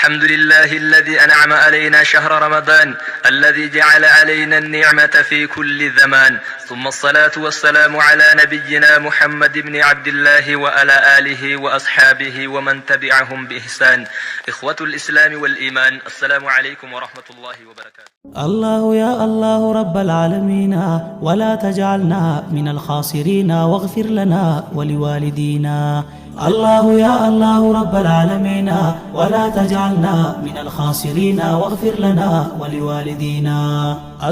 الحمد لله الذي أنعم علينا شهر رمضان الذي جعل علينا النعمة في كل زمان، ثم الصلاة والسلام على نبينا محمد بن عبد الله وعلى آله وأصحابه ومن تبعهم بإحسان. إخوة الإسلام والإيمان، السلام عليكم ورحمة الله وبركاته. الله يا الله رب العالمين، ولا تجعلنا من الخاسرين، واغفر لنا ولوالدينا. الله يا الله رب العالمين، ولا تجعلنا من الخاسرين، واغفر لنا ولوالدينا.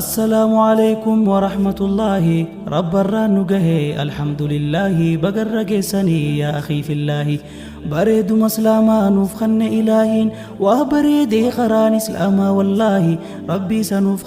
السلام عليكم ورحمة الله. رب الرانقه، الحمد لله. بقر سني يا أخي في الله، بريد مسلاما نوف إلهين وبريد قران إسلاما، والله ربي سنوف،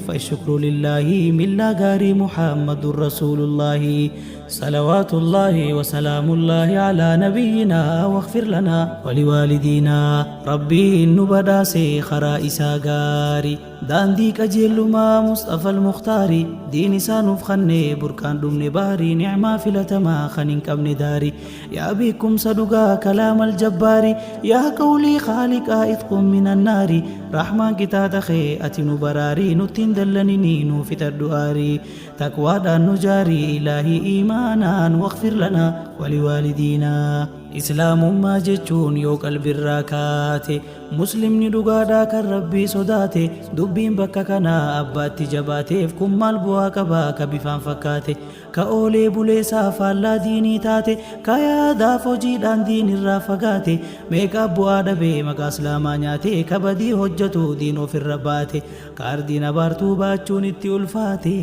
فالشكر لله. من غاري محمد رسول الله، صلوات الله وسلام الله على نبينا، واغفر لنا ولوالدينا. ربي نبداسي خرا إسا غاري، daandii qajeellumaa Mustafa al-Mukhtaari, diin isaa nuuf kennee burqaan dhumne baarii, nicmaa filatamaa kan hin qabne daari. Yaa beekumsa dhugaa kalaam al-jabbaari, yaa qawlii khaaliqaa itqun min annaari, rahmaan qixaaxa kee ati nu baraarii, nutti hin dallaninii nuu fitadhu aarii, taqwaadhaan nu jaarii ilaahii iimaanaan، واغفر لنا ولوالدينا. Islaamummaa jechuun yoo qalbirraa kaate, muslimni dhugaadhaa kan Rabbii sodaate. Dubbiin bakka kanaa abbaatti jabaateef kun maal bu'aa qabaa ka bifaan fakkaate, ka oolee buleesaa faallaa diinii taate, ka yaadaaf hojiidhaan diinirraa fagaate? Meeqaa bu'aa dhabee maqaa islaamaa nyaate, ka badii hojjetu diin ofirra baate, kaardiin abaartuu baachuun itti ulfaate,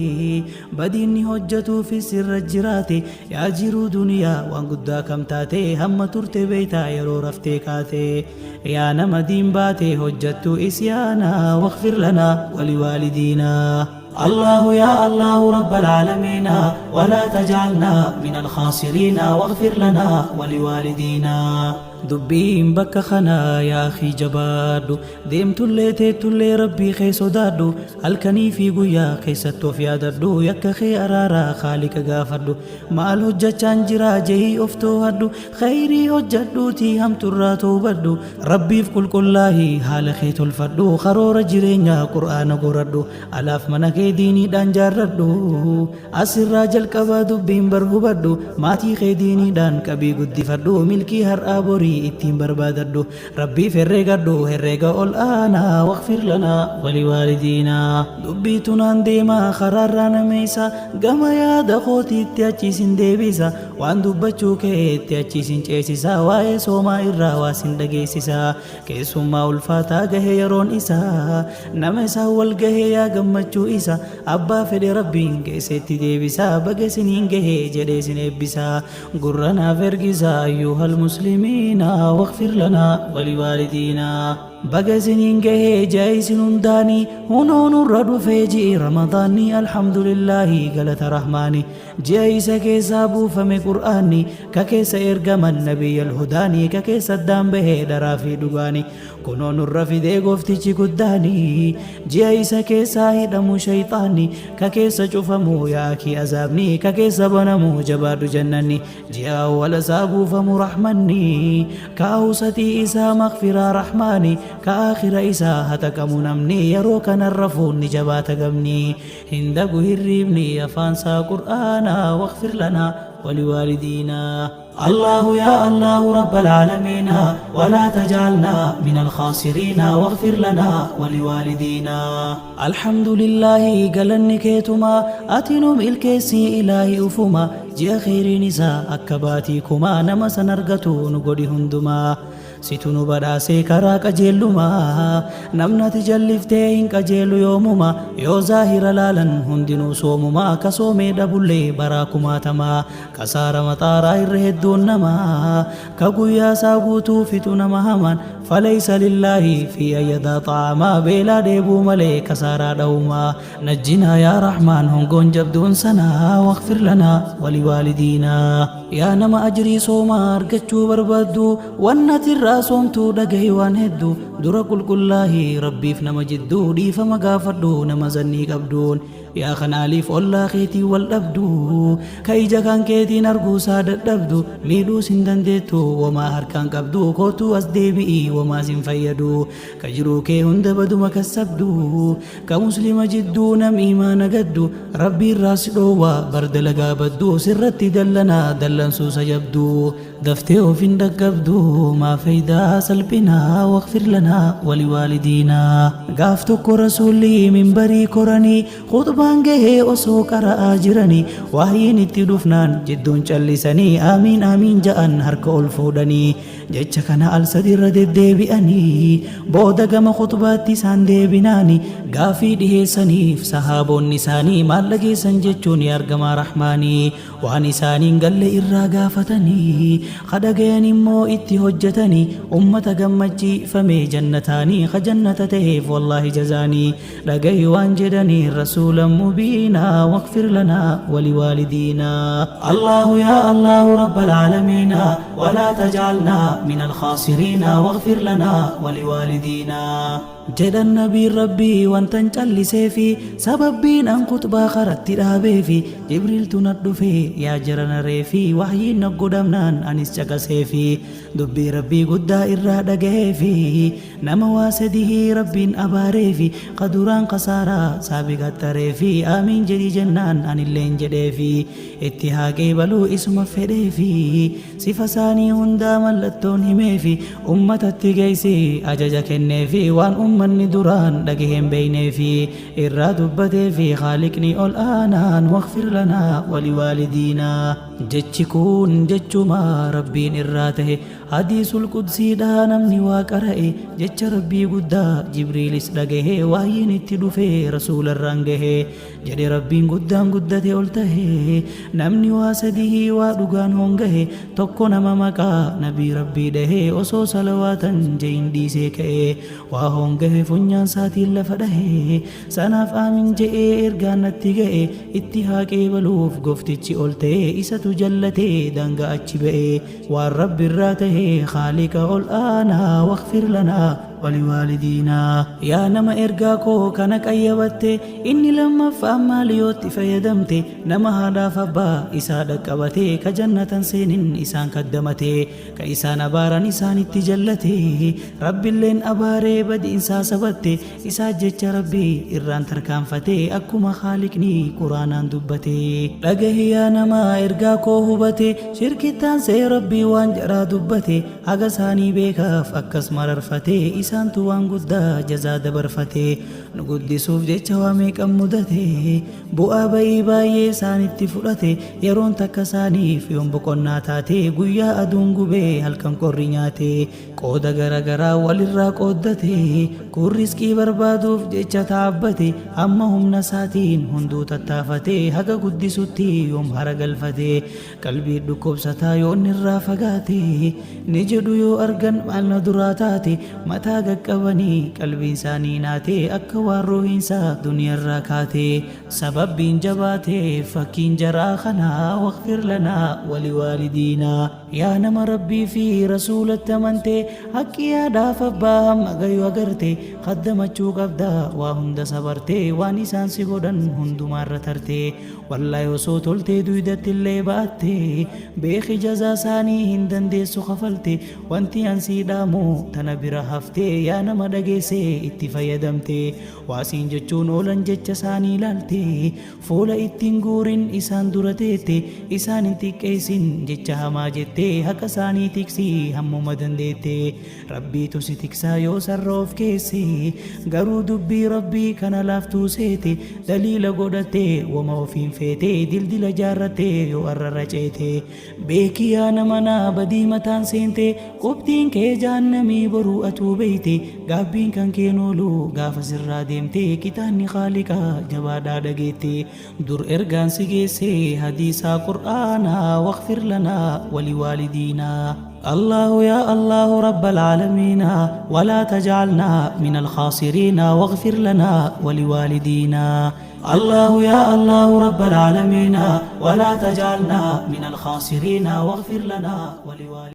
badiinni hojjetuufis irra jiraate? Yaa jiruu duniyaa, waan guddaa kam taate? Hamma turte beeytaa yeroo raftee kaate. Yaa nama diin baate hojjettu isyaana، واغفر لنا ولوالدينا. الله يا الله رب العالمين، ولا تجعلنا من الخاسرين، واغفر لنا ولوالدينا. Dubbiin bakka kanaa, yaa akii, jabaadhu. Deemtullee teettullee Rabbii kee sodaadhu. Halkanii fi guyyaa keessatti of yaadadhu. Yakka kee araaraa Khaaliqa gaafadhu. Maal hojjechaan jira jehii of too'adhu. Khayrii hojjedhuutii hamturraa toobadhu. Rabbiif qulqullaahii haala kee tolfadhu. Karoora jireenyaa Qur'aana goradhu. Alaaf mana kee diiniidhaan jaarradhu. Asirraa jalqabaa dubbiin bar hubadhu. Maatii kee diiniidhaan qabii guddifadhu. Milkii har'aa borii ittiin barbaadadhu. Rabbiif herreegadhu herreega ol aanaa، واغفر لنا ولوالدينا. Dubbii tunaan deemaa karaarraa nameessa, gama yaada kootiitti achiisin deebisa, waan dubbachuu keetti achiisin ceesisa, waa'ee soomaa irraa waa sin dhageessisa. Keessummaa ulfaataa gahe yeroon isaa, nama isaa wal gahee yaa gammachuu isa. Abbaa fedhe Rabbiin keessatti deebisa, baga isiniin gahee jedhee isin eebbisa. Gurra naaf ergisa، أيها المسلمين، واغفر لنا ولوالدينا. Baga isiniin gahee jaa isin hundaanii, hunoo nurra dhufee ji'i Ramadaanni. Alhamdulillaahi, galata Rahmaani. Ji'a isa keessaa buufame Qur'aanni, ka keessa ergaman Nabiyyal Hudaanii, ka keessa addaan bahee dharaa fi dhugaani, kunoo nurra fidee gooftichi guddaani. Ji'a isa keessaa hidhamu shayxaanni, ka keessa cufamu yaakii azaabni, ka keessa banamu jabaadhu jannanni. Ji'a awwala isaa buufamu rahmanni, ka awsatii isaa maghfiraa Rahmaani, ka aakhira isaa hataqamu namni. Yeroo kanarra fuunni jabaata gamni hin dagu hirriibni afaansaa Qur'aana، واغفر لنا ولوالدينا. الله يا الله رب العالمين، ولا تجعلنا من الخاسرين، واغفر لنا ولوالدينا. الحمد لله، galanni keetuma, ati nu milkeessi ilaahi ufuma. Ji'a kheyriin isaa akka baatii kumaa, nama san argatu nu godhi hundumaa. Situ nu badhaasee karaa qajeellumaa, namnati jalliftee hin qajeelu yoomuma. Yoo zaahira laalan hundinuu soomumaa, ka soomee dhabullee baraa kumaatamaa. Kasaara maxaaraa irra hedduun namaa, ka guyyaa isaa guutuu fixu nama hamaan. فليس لله في أن يدع طعاما، beelaa dheebuu malee kasaaraa dha'umaa. نجنا يا رحمن hongoon jabduun sanaa، واغفر لنا ولوالدينا. Yaa nama ajrii soomaa argachuu barbaaddu, wannati irraa soomtuu dhagahi waan hedduu. Dura qulqullaahii Rabbiif nama jidduu, dhiifama gaafadhu nama zannii qabduun. Yaa kanaaliif ollaa keetii wal dhabdu, ka ija kan keetiin arguusaa dadhabdu, miidhuus hin dandeettu womaa harkaan qabdu, kootuu as deebi'i womaa sin fayyadu. Ka jiruu kee hunda baduma kassabdu, ka muslima jidduu nam iimaana gaddu, Rabbi irraa si dhoowwa bar dalagaa baddu, sirratti dallanaa dallansuusa jabdu. Daftee of hin dhaqqabdu maa faydaa salphinaa waqfir lanaa waliwaalidiinaa. Gaaf tokko rasuulli minbarii koranii khuxbaan gahee osoo qara'aa jiranii wahyiin itti dhufnaan jidduun callisanii aamiin aamiin ja'an harka ol fuudhanii jecha kana al sadi irra deddeebi'anii booda gama khuxbaatti isaan deebinaani gaafii dhiheessaniif sahaabonni isaanii maal dhageessan jechuun yaa ergamaa rahmaanii Waan isaanii hin galle irraa gaafatanii, ka dhagayan immoo itti hojjatanii, ummata gammachiifame jannataanii, ka jannata taheef wallaahi jazaanii, dhagahi waan jedhanii rasuulan mubiinaa, waqfir lanaa waliwaalidiinaa. Allaahu yaa Allaahu rabbal aalamiinaa, walaa taj'alnaa minal khaasiriinaa, waqfir lanaa waliwaalidiinaa. Jedhan nabiin Rabbii wantan calliseefi sababbiin an khuxbaa karatti dhaabeefi Jibriiltu na dhufe yaa jarana reefi wahyiin na godhamnaan anis caqaseefi dubbii Rabbii guddaa irraa dhagaheefi nama waa sadihii Rabbiin abaareefi ka duraan khasaaraa saabiqaxxareefi aamiin jedhi jennaan anilleen jedheefi itti haa qeebaluu isuma fedheefi Sifa isaanii hundaa mallattoon himeefi ummatatti geeysi ajaja kenneefi waan ummanni duraan dhagahee hin beeyneefi irraa dubbateefi Khaaliqni ol aanaan waghfir lanaa waliwaalidiinaa. Jechi kun jechuma Rabbiin irraa tahe Hadiisul Qudsiidha namni waa qara'e jecha Rabbii guddaa Jibriilis dhagahe wahyiin itti dhufee Rasuularraan gahe Jedhe Rabbiin guddaan guddate ol tahe namni waa sadihii waa dhugaan hoongahe tokko nama maqaa nabii Rabbii dhahe osoo salawaatan je'in dhiisee ka'e waa hoongahe funyaan saatiin lafa dhahe sanaaf aamin je'ee ergaan natti ga'e itti haa qeebaluuf goftichi ol ta'e isatu jallatee daangaa achi ba'e waan Rabbirraa tahe khaaliqa ol aanaa waghfir lanaa waliwaalidiinaa. Yaa nama ergaa koo kana qayyabatte inni lammaffaan maali yoo itti fayyadamte nama haadhaaf abbaa isaa dhaqqabate ka jannatan seenin isaan kaddamate ka isaan abaaran isaanitti jallate Rabbilleen abaaree badiinsaa sabatte isaa jecha Rabbi irraan tarkaanfate akkuma khaaliqni quraanaan dubbate. Dhagahi yaa nama ergaa koo hubate shirkittaan see Rabbi waan jaraa dubbate Haga isaanii beekaaf akkas mararfate isaantu waan guddaa jazaa dabarfate nu guddisuuf jecha waa meeqan mudate bu'aa ba'ii baay'ee isaanitti fudhate yeroon takka isaaniif yoom boqonnaa taate guyyaa aduun gubee halkan qorri nyaate qooda gara garaa walirraa qooddate kuun rizqii barbaaduuf jecha taabbate hamma humna isaatiin hunduu tattaafate haga guddisutti yoom hara galfate Qalbii dhukkubsataa yoo inni irraa fagaate ni jedhu yoo argan maal na duraa taate mataa qaqqabanii qalbiin isaanii naate akka waan ruuhiinsaa duniyarraa kaate sababbiin jabaate fakkiin jaraa kanaa waqfir lanaa waliwaalidiinaa yaa nama rabbii fi rasuulatti amante haqqi haadhaaf abbaa hamma gayu agarte kaddamachuu qabda waa hunda sabarte waan isaan si godhan hundumaarra tarte Wallahi osoo toltee duydatti illee baatte beeki jazaa isaanii hin dandeessu kafalte wanti an sii dhaamu tana bira hafte yaa nama dhageesse itti fayyadamte waa siin jechuun oolan jecha isaanii laalte fuula ittiin guurin isaan dura teette isaan hin xiqqeessin jecha hamaa jette haqa isaanii tiksi hammuma dandeette Rabbiitu si tiksaa yoo sarra of keesse garuu dubbii Rabbii kana laaftuu seete daliila godhatte woma ofiin feete dildila jaarratte yoo arrarra ceete beeki yaa namanaa badii mataan seente qubtiin kee jahannamii boruu atuu beeyte gaabbiin kan keen oolu gaafa sirraa deemte qixaanni khaaliqa jabaadhaa dhageette dur ergaan si geesse hadiisaa qur'aanaa waqfir lanaa waliwaalidiinaa. الله يا الله رب العالمين ولا تجعلنا من الخاسرين واغفر لنا ولوالدينا الله يا الله رب العالمين ولا تجعلنا من الخاسرين واغفر لنا ولوالدينا.